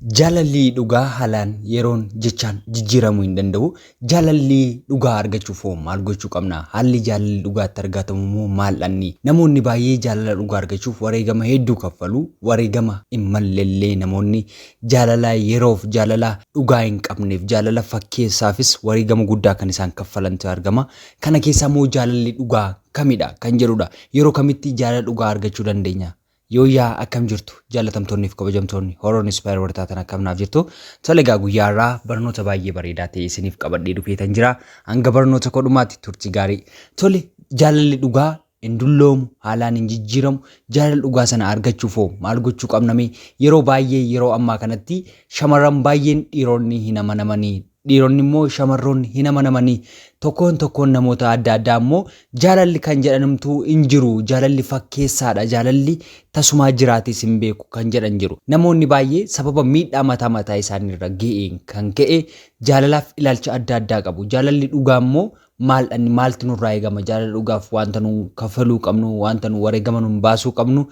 Jaalalli dhugaa haalaan yeroon jechaan jijjiiramuu hin danda'u. Jaalalli dhugaa argachuuf hoo maal gochuu qabna? Haalli jaalalli dhugaa itti argatamu immoo maal dhanni? Namoonni baay'ee jaalala dhugaa argachuuf wareegama hedduu kaffalu. Wareegama hin mallellee namoonni jaalala yeroof jaalala dhugaa hin qabneef jaalala fakkeessaafis wareegama guddaa kan isaan kaffalantu argama. Kana keessaa immoo jaalalli dhugaa kamidha kan jedhudha. Yeroo kamitti jaalala dhugaa argachuu dandeenya? Yooyyaa akkam jirtu jaallatamtoonni fi kabajamtoonni Horoon Inspire warra taatan akkam naaf jirtu. Tole egaa guyyaa har'aa barnoota baay'ee bareedaa ta'e isiniif qabadhee dhufeetan jira. Hanga barnoota koo dhumaatti turtii gaarii. Tole jaalalli dhugaa hin dulloomu, haalaan hin jijjiiramu. Jaalala dhugaa sana argachuuf hoo maal gochuu qabna mee? Yeroo baay'ee yeroo ammaa kanatti shamarran baay'een dhiironni hin amanamanii Dhiironni immoo shamarroonni hin amanamanii. Tokkoon tokkoon namoota adda addaa immoo jaalalli kan jedhanumtuu hin jiru, jaalalli fakkeessaadha, jaalalli tasumaa jiraatees hin beeku kan jedhan jiru. Namoonni baay'ee sababa miidhaa mataa mataa isaaniirra ga'een kan ka'e jaalalaaf ilaalcha adda addaa qabu. Jaalalli dhugaa immoo maal dhanni maaltu nurraa eegama? Jaalala dhugaaf wanta nu kaffaluu qabnu, wanta nu wareegama nun baasuu qabnu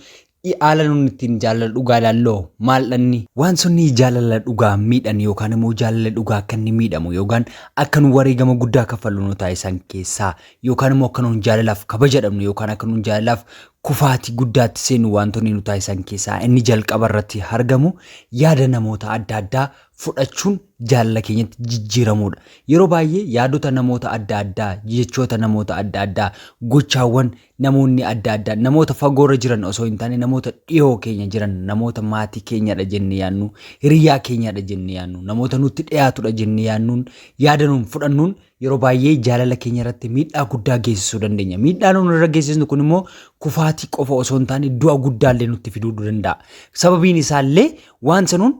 I Haala nun ittiin jaalala dhugaa ilaalloo maal dhanni? Waantonni jaalala dhugaa miidhan yookaan immoo jaalala dhugaa akka inni miidhamu yookaan akka nu wareegama guddaa kaffallu nu taasisan keessaa yookaan immoo akka nun jaalalaaf kabaja dhabnu yookaan akka nun jaalalaaf kufaatii guddaatti seennu waantonni nu taasisan keessaa inni jalqaba irratti argamu yaada namoota adda addaa fudhachuun jaalala keenyatti jijjiiramuudha. Yeroo baay'ee yaadota namoota adda addaa, jechoota namoota adda addaa, gochaawwan namoonni adda addaa namoota fagoorra jiran osoo hin taane namoota dhiyoo keenya jiran namoota maatii keenyadha jennee yaadnu hiriyaa keenyadha jennee yaadnu namoota nutti dhiyaatudha jennee yaadnuun yaada nuun fudhannuun yeroo baay'ee jaalala keenya irratti miidhaa guddaa geessisuu dandeenya. Miidhaa nuun irra geessisnu kun immoo kufaatii qofa osoo hin taane du'a guddaallee nutti fiduu danda'a. Sababiin isaallee waan sanuun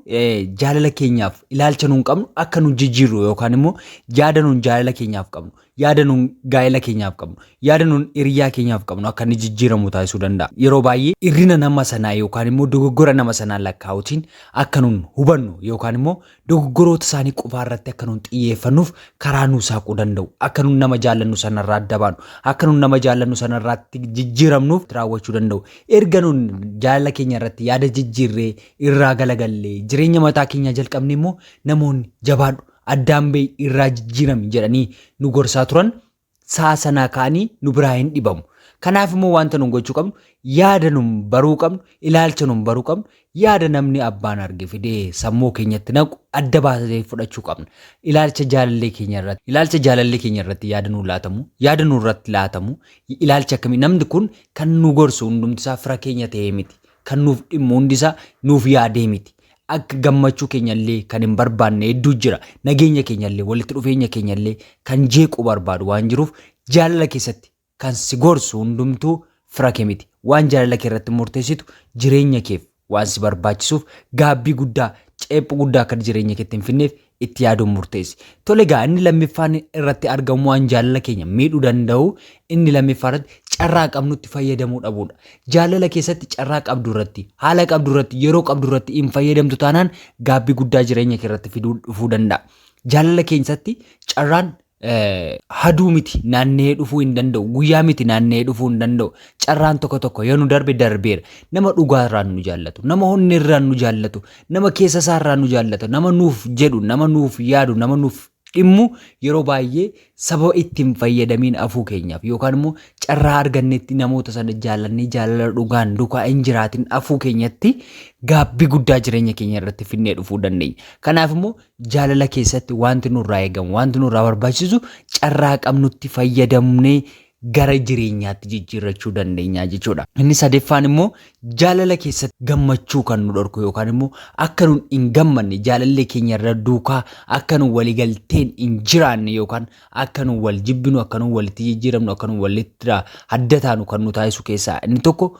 jaalala keenyaaf ilaalcha nuun qabnu akka nu jijjiirru yookaan immoo yaada nuun jaalala keenyaaf qabnu yaada nuun gaa'ela keenyaaf qabnu, yaada nuun hiriyaa keenyaaf qabnu akka inni jijjiiramu taasisuu danda'a. Yeroo baay'ee hir'ina nama sanaa yookaan immoo dogoggora nama sanaa lakkaa'uutiin akka nuun hubannu yookaan immoo dogoggoroota isaanii qofaa irratti akka nuun xiyyeeffannuuf karaa nuu saaquu danda'u. Akka nuun nama jaallannu sanarraa adda baanu, akka nuun nama jaallannu sanarraatti jijjiiramnuuf raawwachuu danda'u. Erga nuun jaalala keenya irratti yaada jijjiirree irraa galagallee jireenya mataa keenyaa jalqabne immoo namoonni jabaadhu addaan ba'i irraa jijjiirami jedhanii nu gorsaa turan sa'a sanaa ka'anii nu biraa hin dhibamu. Kanaaf immoo wanta nun gochuu qabnu yaada nun baruu qabnu ilaalcha nun baruu qabnu yaada namni abbaan arge fidee sammuu keenyatti naqu adda baasee fudhachuu qabna. Ilaalcha jaalallee keenya irratti ilaalcha jaalallee keenya irratti yaada nu laatamu yaada nu irratti laatamu ilaalcha akkamii namni kun kan nu gorsu hundumti isaa fira keenya ta'ee miti kan nuuf dhimmu hundi isaa nuuf yaadee miti. Akka gammachuu keenya illee kan hin barbaanne hedduu jira. Nageenya keenya illee walitti dhufeenya keenya illee kan jeequu barbaadu waan jiruuf jaalala keessatti kan si gorsu hundumtuu fira kee miti. Waan jaalala kee irratti murteessitu jireenya keef waan si barbaachisuuf gaabbii guddaa ceephu guddaa akka jireenya keetti hin finneef itti yaaduun murteessi. Tole egaa inni lammiffaan irratti argamu waan jaalala keenya miidhuu danda'u inni lammiffaa irratti carraa qabnutti fayyadamuu dhabuudha. Jaalala keessatti carraa qabdu irratti, haala qabdu irratti, yeroo qabdu irratti hin fayyadamtu taanaan gaabbii guddaa jireenya kee irratti fiduu dhufuu danda'a. Jaalala keessatti carraan haduu miti naanna'ee dhufuu hin danda'u guyyaa miti naanna'ee dhufuu hin danda'u carraan tokko tokko yoo nu darbe darbeera nama dhugaa irraan nu jaallatu nama onnee irraan nu jaallatu nama keessa isaa irraa nu jaallatu nama nuuf jedhu nama nuuf yaadu nama nuuf dhimmu yeroo baay'ee sababa itti hin fayyadamiin afuu keenyaaf yookaan immoo carraa argannetti namoota sana jaallannee jaalala dhugaan dukaa hin jiraatin afuu keenyatti gaabbii guddaa jireenya keenya irratti finnee dhufuu dandeenya. Kanaaf immoo Jaalala keessatti wanti nurraa eegamu, wanti nurraa barbaachisu carraa qabnutti fayyadamnee gara jireenyaatti jijjiirrachuu dandeenya jechuudha. Inni sadaffaan immoo jaalala keessatti gammachuu kan nu dhorku yookaan immoo akka nun hin gammanne jaalallee keenya irra duukaa akka nun waliigalteen hin jiraanne yookaan akka nun wal jibbinu, akka nun walitti jijjiiramnu, akka nun walitti adda taanu kan nu taasisu keessaa inni tokko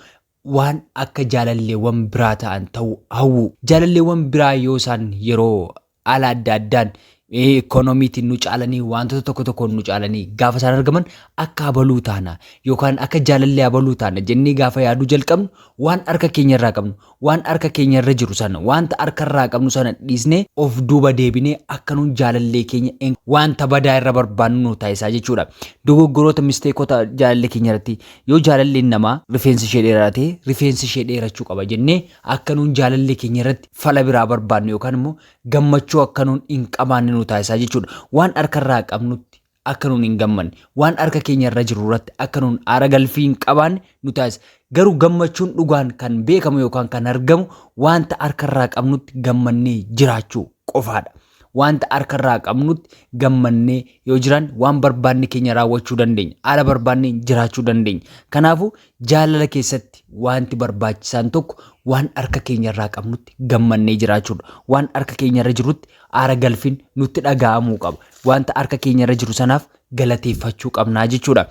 waan akka jaalalleewwan biraa ta'an ta'uu hawwuu. Jaalalleewwan biraa yoo isaan yeroo haala adda addaan Ikoonomiitiin nu caalanii, wantoota tokko tokkoon nu caalanii gaafa isaan argaman akka abaluu taana yookaan akka jaalallee abaluu taana jennee gaafa yaaduu jalqabnu, waan harka keenya irraa qabnu, waan harka keenya irra jiru sana, wanta harka irraa qabnu sana dhiisnee of duuba deebinee akka nuun jaalallee keenya wanta badaa irra barbaannu nu taasisaa jechuudha. Dogoggoroota, misteekota jaalallee keenya irratti, yoo jaalalleen namaa rifeensi ishee dheeraa ta'e, rifeensi ishee dheerachuu qaba jennee akka nuun jaalallee keenya irratti fala biraa barbaannu yookaan immoo gammachuu akka nuun hin qabaanne nu taasisaa jechuudha. Waan harka irraa qabnutti akka nuun hin gammanne, waan harka keenya irra jiru irratti akka nuun aara galfii hin qabaanne nu taasisa. Garuu gammachuun dhugaan kan beekamu yookaan kan argamu wanta harka irraa qabnutti gammannee jiraachuu qofaadha. Wanta harka irraa qabnutti gammannee yoo jiraanne, waan barbaanne keenya raawwachuu dandeenya. Haala barbaanne jiraachuu dandeenya. Kanaafuu jaalala keessatti wanti barbaachisaan tokko waan harka keenya irraa qabnutti gammannee jiraachuudha. Waan harka keenya irra jirutti aara galfiin nutti dhaga'amuu qaba. Wanta harka keenya irra jiru sanaaf galateeffachuu qabnaa jechuudha.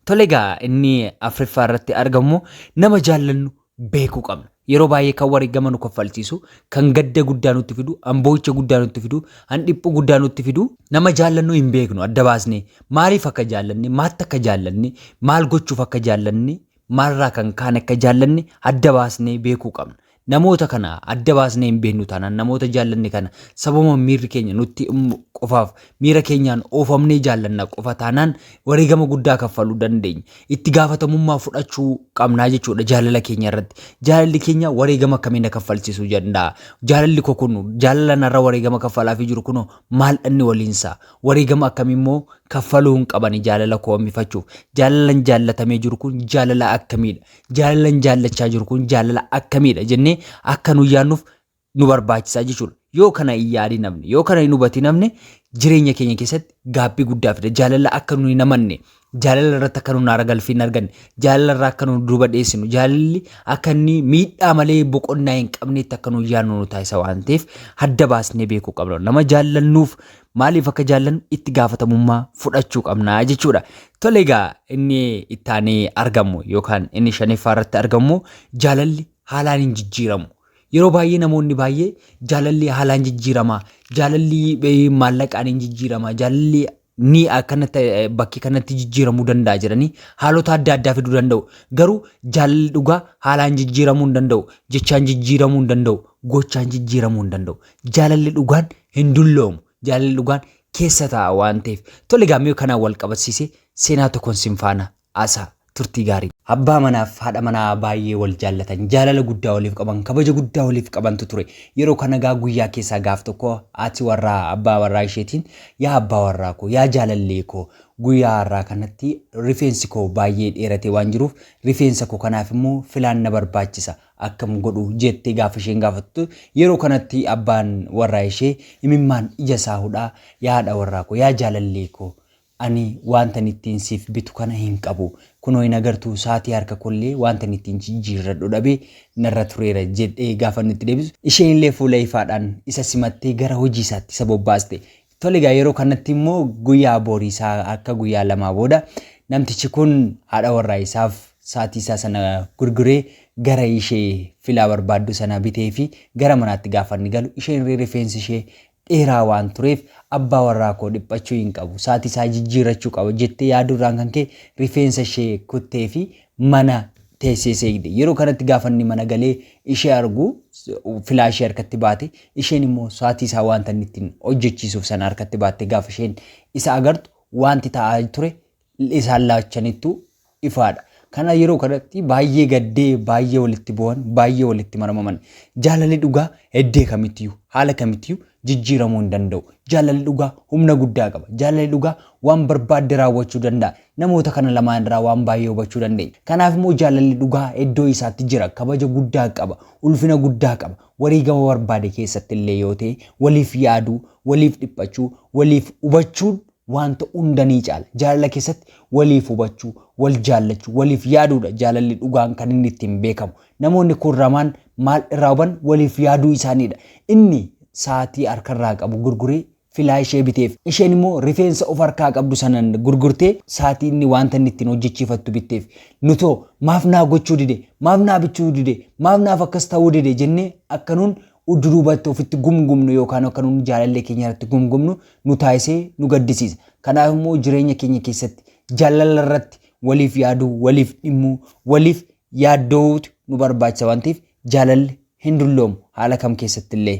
Tole egaa, inni afuraffaa irratti argamu, nama jaallannu beekuu qabna. Yeroo baay'ee kan wareegama nu kaffalchiisu, kan gadda guddaa nutti fidu, kan boo'icha guddaa nutti fidu, kan dhiphuu guddaa nutti fidu, nama jaallannu hin beeknu adda baasnee. Maaliif akka jaallanne, maatti akka jaallanne, maal gochuuf akka jaallanne, maalirraa kan kaane akka jaallanne adda baasnee beekuu qabna. Namoota kana adda baasnee hin beeknu taanaan, namoota jaallanne kana sababa miirri keenya nutti qofaaf, miira keenyaan oofamnee jaallanna qofa taanaan, wareegama guddaa kaffaluu dandeenya. Itti gaafatamummaa fudhachuu qabnaa jechuudha jaalala keenya irratti. Jaalalli keenya wareegama akkamii na kaffalchiisuu danda'a? Jaalalli koo kun, jaalala narra wareegama kaffalaafii jiru kunoo maal inni waliinsaa? Wareegama akkamii immoo kaffaluu hin qabani jaalala koo hambifachuuf? Jaalalan jaallatamee jiru kun jaalala akkamiidha? Jaalalan jaallachaa jiru kun jaalala akkamiidha jennee akka nu yaadnuuf nu barbaachisaa jechuudha. Yoo kana hin yaadin namni, yoo kana hin hubatin namni, jireenya keenya keessatti gaabbii guddaa fida. Jaalala akka nu hin amanne, jaalala irratti akka nu aara galfii hin arganne, jaalala irraa akka nu duuba dheessinu, jaalalli akka inni miidhaa malee boqonnaa hin qabnetti akka nu yaadnu nu taasisa waan ta'eef, adda baasnee beekuu qabna. Nama jaallannuuf maaliif akka jaallannu itti gaafatamummaa fudhachuu qabna jechuudha. Tole egaa, inni ittaanee argamu yookaan inni shanaffaa irratti argamu, jaalalli haalaan hin jijjiiramu. Yeroo baay'ee namoonni baay'ee jaalalli haalaan jijjiirama, jaalalli maallaqaan hin jijjiirama, jaalalli ni akkanatti bakkee kanatti jijjiiramuu danda'a jedhanii haalota adda addaa fiduu danda'u. Garuu jaalalli dhugaa haalaan jijjiiramuu hin danda'u, jechaan jijjiiramuu hin danda'u, gochaan jijjiiramuu hin danda'u. Jaalalli dhugaan hin dulloomu. Jaalalli dhugaan keessa taa'a waan ta'eef. Tole egaa, mee kanaan wal qabasiisee seenaa tokkoon sin faana haasaa, turtii gaarii. Abbaa manaaf haadha manaa baay'ee wal jaallatan, jaalala guddaa waliif qaban, kabaja guddaa waliif qabantu ture. Yeroo kana gaa guyyaa keessaa gaaf tokko haati warraa abbaa warraa isheetiin, "Yaa abbaa warraa koo, yaa jaalallee koo, guyyaa har'aa kanatti rifeensi koo baay'ee dheeratee waan jiruuf, rifeensa koo kanaaf immoo filaan na barbaachisa, akkam godhu?" jettee gaafa isheen gaafattu, yeroo kanatti abbaan warraa ishee imimmaan ija isaa hudhaa, "Yaa haadha warraa koo, yaa jaalallee koo, ani wanta ittiin siif bitu kana hin qabu. Kunoo hin agartuu, sa'aatii harka kollee wanta ittiin jijjiirradhu dhabee narra tureera," jedhee gaafa inni itti deebisu, isheen illee fuula ifaadhaan isa simattee gara hojii isaatti isa bobbaaste. Tole egaa, yeroo kanatti immoo guyyaa boriisaa akka guyyaa lamaa booda namtichi kun haadha warraa isaaf sa'aatii isaa sana gurguree gara ishee filaa barbaaddu sana bitee fi gara manaatti gaafa inni galu, isheen rifeensi ishee dheeraa waan tureef, abbaa warraa koo dhiphachuu hin qabu, sa'aatii isaa jijjiirrachuu qaba jettee yaaduurraan kan ka'e rifeensa ishee kuttee fi mana teessee eegde. Yeroo kanatti gaafa inni mana galee ishee argu, filaa ishee harkatti baate, isheen immoo sa'aatii isaa wanta inni ittiin hojjechiisuuf sana harkatti baatte gaafa isheen isa agartu, wanti ta'aa ture isaan laachanittuu ifaadha. Kana yeroo kanatti baay'ee gaddee, baay'ee walitti bu'an, baay'ee walitti marmaman. Jaalalli dhugaa heddee kamittiyyuu, haala kamittiyyuu jijjiiramuu hin danda'u. Jaalalli dhugaa humna guddaa qaba. Jaalalli dhugaa waan barbaadde raawwachuu danda'a. Namoota kana lamaan irraa waan baay'ee hubachuu dandeenya. Kanaaf immoo jaalalli dhugaa iddoo isaatti jira. Kabaja guddaa qaba. Ulfina guddaa qaba. Wareegama barbaade keessatti illee yoo ta'e, waliif yaaduu, waliif dhiphachuu, waliif hubachuun wanta hunda ni caala. Jaalala keessatti waliif hubachuu, wal jaallachuu, waliif yaaduudha jaalalli dhugaan kan inni ittiin beekamu. Namoonni kun lamaan maal irraa huban? Waliif yaaduu isaaniidha. Inni sa'aatii harkarraa qabu gurguree filaa ishee biteef. Isheen immoo rifeensa of harkaa qabdu sanan gurgurtee sa'aatii inni wanta inni ittiin hojjechiifattu bitteef. Nutoo maaf naa gochuu dide, maaf naa bichuu dide, maaf naaf akkas ta'uu dide jennee akka nuun duubatti ofitti gumgumnu yookaan akka nuti jaalallee keenya irratti gumgumnu nu taasisee nu gaddisiisa. Kanaaf immoo jireenya keenya keessatti jaalala irratti waliif yaaduu, waliif dhimmuu, waliif yaadda'uutu nu barbaachisa waan ta'eef, jaalalli hin dulloomu haala kam keessatti illee.